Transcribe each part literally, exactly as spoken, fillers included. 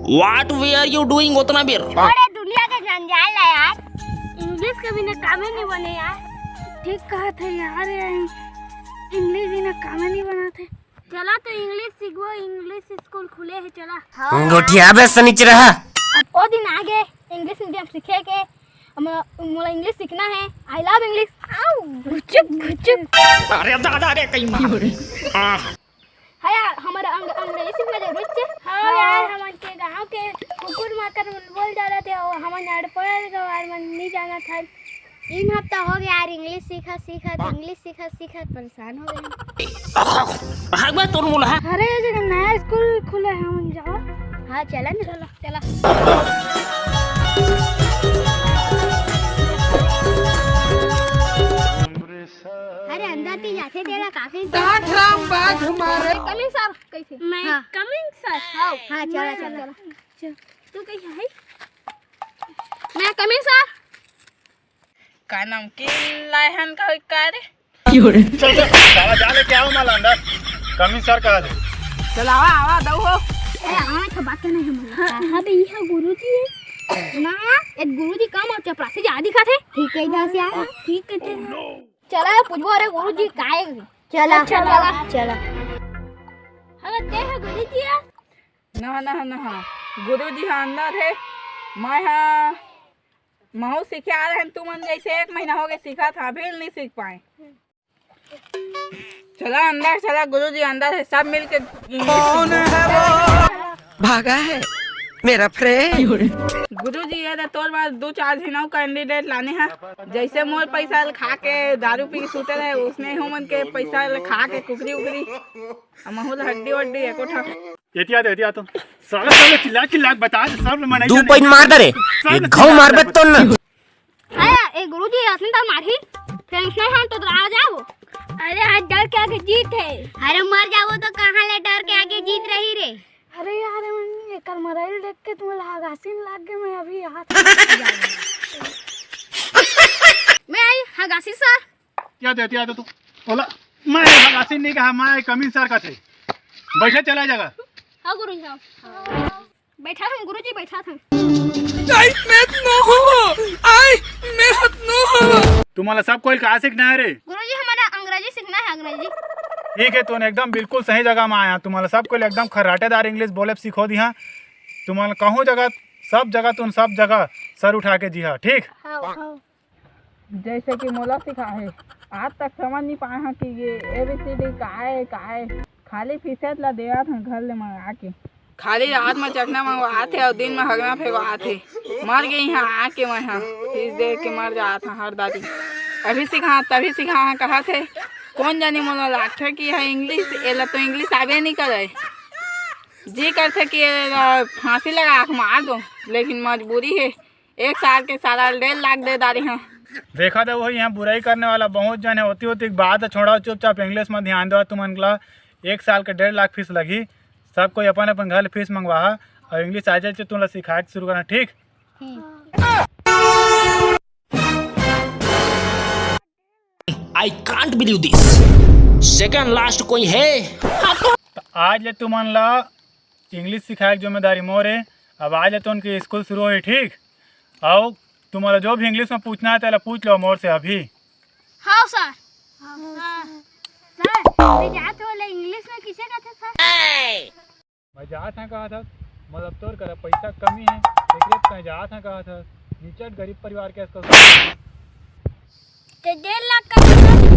What were you doing उतना बेर? अरे दुनिया के जंजाल है यार। इंग्लिश के बिना कामे नहीं बने यार। ठीक कहा था यार, ये इंग्लिश बिना कामे नहीं बना थे। चला तो इंग्लिश सीखबो, इंग्लिश स्कूल खुले है, चला। गोठिया बे सनिचरा। अब ओ दिन आगे इंग्लिश मीडियम सीखे के, हम मोला इंग्लिश सीखना है। I love English। आओ। घुचुक घुचुक। अरे दादा रे कहीं मार। हाँ यार, हमारा अंग-, अंग्रेजी सीखना जरूरी छे। हाँ यार, हमन के गांव के कुकुर माकर मन बोल डालत हे, अउ हमन अनपढ़ गवार मन नहीं जानत हन। तीन हफ्ता हो गया यार, इंग्लिश सीखत सीखत, इंग्लिश सीखत सीखत परेशान हो गए। भाग बे तोर मुला। अरे ये जगह नया स्कूल खुला है, हमन जाओ। हाँ चला ना। चला। अरे अंदर ती जाथे तेला काफी। Coming sir, कैसे? मैं हाँ। Coming sir। हाँ, चला, चला। चला। तू कैसे है? मैं coming sir। का नमकीन लाए हन का, का रे? चल, चल, साला जा लेके आओ माल अंदर। Coming sir कहा दे। चल आवा, आवा, दऊ हो। ए, आवा, तो बात करना है मुझे। हाँ, हाँ बे, ये गुरुजी है। ना, ये गुरुजी कम और चपरासी ज्यादा दिखा थे। ठीक है, इधर से आ। ठीक है, ठीक है। चला, पूछबो, अरे गुरुजी, काय? चला, चला, चला। चला। अगर ते है गुरुजी है। ना, ना, ना, गुरुजी हा अंदर है। मैं हा महू सीखे आ रहे हैं, तुमन जैसे एक महीना हो गए सीखा था, अभी नहीं सीख पाए। चला अंदर, चला गुरुजी अंदर है, सब मिलके। कौन है वो? भागा है मेरा friend। गुरुजी, ये दे तोर बाद दो चार झिन अउ candidate लाने हैं, जैसे मोर पैसा ल खा के दारू पी के सूते रहे, उसने ही मन के पैसा ल खा के कुकरी उकरी, अउ महू ल हड्डी वड्डी एको ठा। एतिया दे, एतिया तो। साला, साला चिल्ला, चिल्ला के बता दे, सब मनाई दू जाने। Point मार दे रे, सब एक चिल्ला घाव मार चिल्ला बे तो ना। अरे, ए गुरुजी, अतनी तार मारही, tension हम तो आ जाओ। अरे, आज डर के आगे जीत है। अरे, मर जाओ तो कहाँ ले डर के आगे जीत रही रे। अरे यार, एकर मराइल देख के तुम्हें हगासीन लाग गए, मैं अभी हाथ। मैं आई हगासी sir। क्या देती आता तू? बोला, मैं हगासी नहीं कहा, मैं coming sir का थे। बैठे चला जगह। हाँ गुरुजी, हाँ। बैठा था गुरुजी, बैठा था। आई मैं नो हो, आई मैं नो हो। तुम्हाला सब कोई का सीखना है रे? गुरुजी, हमारा अंग्रेजी सीखना है, अंग्रेजी। ठीक है, तुम एकदम बिल्कुल सही जगह में आया। तुम्हाला सब कोई एकदम खर्राटेदार इंग्लिश बोले सीखो दिहा। तुम्हाला कहूँ जगह, सब जगह, तुम सब जगह सर उठा के जिहा, ठीक? हाँ, हाँ। जैसे कि मोला सिखाए, आज तक समझ नहीं पाए हंव कि ये A B C D का आय, का आय। खाली फीसेत ला देवत हंव घर ले मंगा के। खाली रात म चखना मंगवात हे अउ दिन म हगना फेंकवात हे। मर गे इहाँ आके मैं ह, फीस दे के मर जात हंव हर दारी। अभी सिखा, तभी सिखा कहत हे। कोन जानी मोला लागथे कि यह इंग्लिश, एला तो इंग्लिश आबे नहीं करे। जी करथे कि एला फांसी लगा के मार दो, लेकिन मजबूरी हे। एक साल के साला डेढ़ लाख दे डारी हंव। देखा था वही यहाँ बुराई करने वाला बहुत जन है, होती होती बात है, छोड़ा, चुपचाप इंग्लिश में ध्यान दो तुमन ला। एक साल के डेढ़ लाख फीस लगी, सब कोई अपन अपन घर फीस मंगवाहा और इंग्लिश आ जाए तो तुमला सिखाए के शुरू करना, ठीक? I can't believe this। Second last कोई है? त आज ले तुमन ला इंग्लिश सिखाए के जिम्मेदारी मोर हे। अब आज ले तो उनके स्कूल शुरू होही, ठीक? अउ तुम्हारा जो भी इंग्लिश में पूछना है, तेला पूछ लो मोर से अभी। हाँ सर। हाँ। सर, मैं जात हो ले इंग्लिश में किसे कहते सर? मैं जात हंव कहा था, मतलब तोर करा पैसा कमी है, एकरे तो मैं जात हंव कहा था, निचट गरीब परिवार के आजकल। ते डेढ़ लाख का,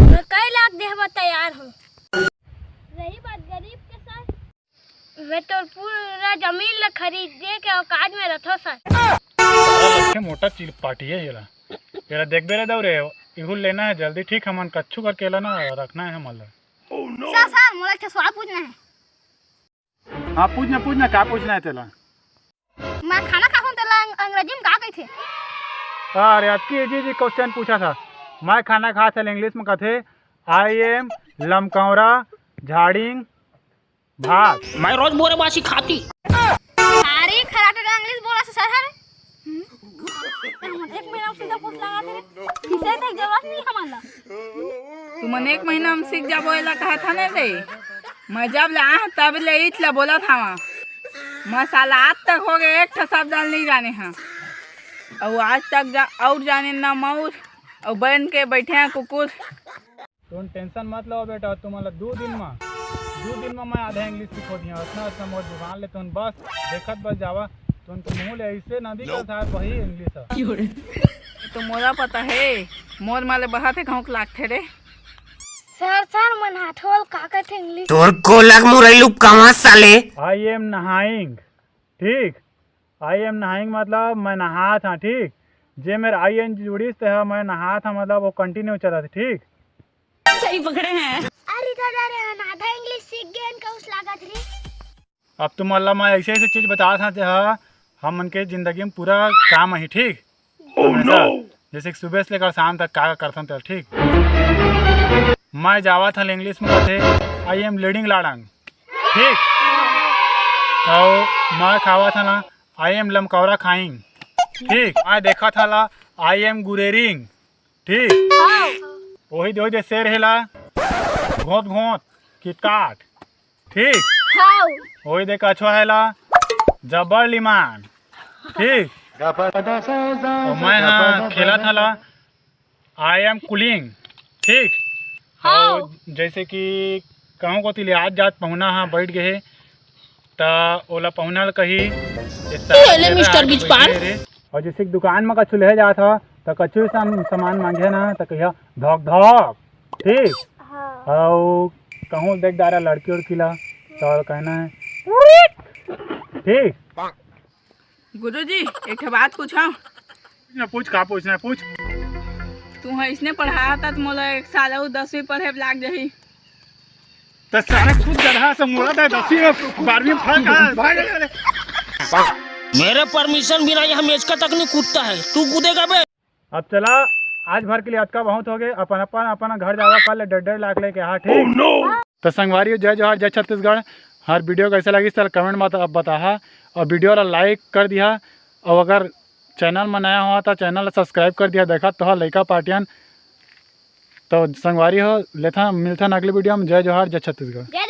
मैं कई लाख देहबा तैयार हूँ। रही बात गरीब के सर, मैं तोर पूरा जमीन ला खरीदे के औकात में रथो सर। साला लट्ठे मोटा चील पार्टी है येला। येला देखबे रे दौरे, इहू लेना है जल्दी, ठीक? हमन कच्चू करके एला ना रखना है हमन ला। सर, सर, मोला एक ठो सवाल पूछना है। हाँ, पूछना, पूछना, का पूछना है तेला? मैं खाना खाहूँ तेला अंग-, अंग्रेजी में का कहिथे? अरे, अतकी easy easy question पूछा था। मैं खाना खात हंव इंग्लिश में कथे, "I am लमकौरा झाड़िंग भात।" मैं रोज बोरे बासी खाती। अरे, खराटे का इंग्लिश बोला से सर हरे। हम्म? एक महीना में सीधा पूछ लगा तेरे। किसे तक जरूरत नहीं हमारा। तुमन एक महीना में सीख जाबो, एला कहा था ना रे। मैं जब ले आया, तब ले इत ला बोला था वहाँ। मैं साला आज तक हो गए एक ठो शब्द नहीं जाने हाँ। अउ आज तक जा, और जाने ना मौर, अउ बन के बैठे हैं कुकुर। तुम टेंशन मत लो बेटा, तुम मतलब दो दिन में, दो दिन में मैं आधा इंग्लिश सिखो दिया। इतना अच्छा मोर जुबान ले तुम बस देखत बस जावा, तुम के मुंह ले ऐसे ना निकल था वही इंग्लिश है। तो मोला पता है, मोर माले बहाते कहूँ लागथे रे। सर सर मन हाथोल का कथे इंग्लिश? तोर कोलक मुरैलू कमा साले। I am नहाइंग, ठीक। I am नहाइंग मतलब मैं नहात हाँ, ठीक। जे मेर आई एन जुड़िस ते हा मैं नहात हाँ मतलब वो कंटिन्यू चलत, ठीक। सही पकड़े हैं। अरे दादा रे, हम आधा इंग्लिश सीख गए इनका उस लागत रे। अब तुम अल्लाह मैं ऐसे ऐसे चीज बता था जे हा हम मन के जिंदगी में पूरा काम आही, ठीक। हमेशा, जैसे कि सुबह से लेकर शाम तक का करथन तेल, ठीक। मैं जावा था इंग्लिश में कहते, I am leading लाड़ंग, ठीक। तो मैं खावा था ना, I am लमकौरा खाइंग, ठीक। मैं देखा था ला, I am गुरेरिंग, ठीक। वही दे जे शेर हेला घोंत घोंत किटकाट, ठीक। वही दे कछुआ हेला जबर लिमान, ठीक। और मैं हाँ खेला था ला I am कूलिंग, ठीक। और जैसे कि कहूँ कोती ले आज जात पहुना हाँ बैठ गए, त ओला पहुना ल कही, "ये साला ये ले मेरा मिस्टर आज बीजपान।" बैठे रे। और जैसे कि दुकान में कछु ले जात हा, त कछु साम-, सामान मांगे ना, त कहिया, "धक धक," ठीक। हाँ। और कहूँ देख डारा लड़की उड़की ला, तो कहना है, ठीक। गुरुजी, एक ठो बात पूछो। पूछ ना, पूछ, का पूछना है, पूछ। तू ह इसने पढ़ा था, त मोला एक साल अउ दसवीं पढ़े लाग जाही। त सारे खुद गधा से मुड़ा था, दसवीं में, बारहवीं में फर्क है, भाग ले। मेरे परमिशन बिना यहाँ मेचका तक नहीं कूदता है, तू कूदेगा बे? अब चला, आज भर के लिए अतका बहुत हो गए। अपन अपन अपन घर जावा, कल डर डर लाग लेके, हाँ, ठीक। तो संगवारी हो, जय जोहार, जय छत्तीसगढ़। हर वीडियो कैसे लगी सर कमेंट में आप बताहा, और वीडियो ला लाइक कर दिहा, और अगर चैनल में नया हुआ तो चैनल ला सब्सक्राइब कर दिहा। देखा तो लइका पार्टियन। तो संगवारी हो, लेथा मिलथन अगले वीडियो में। जय जोहार, जय छत्तीसगढ़। जय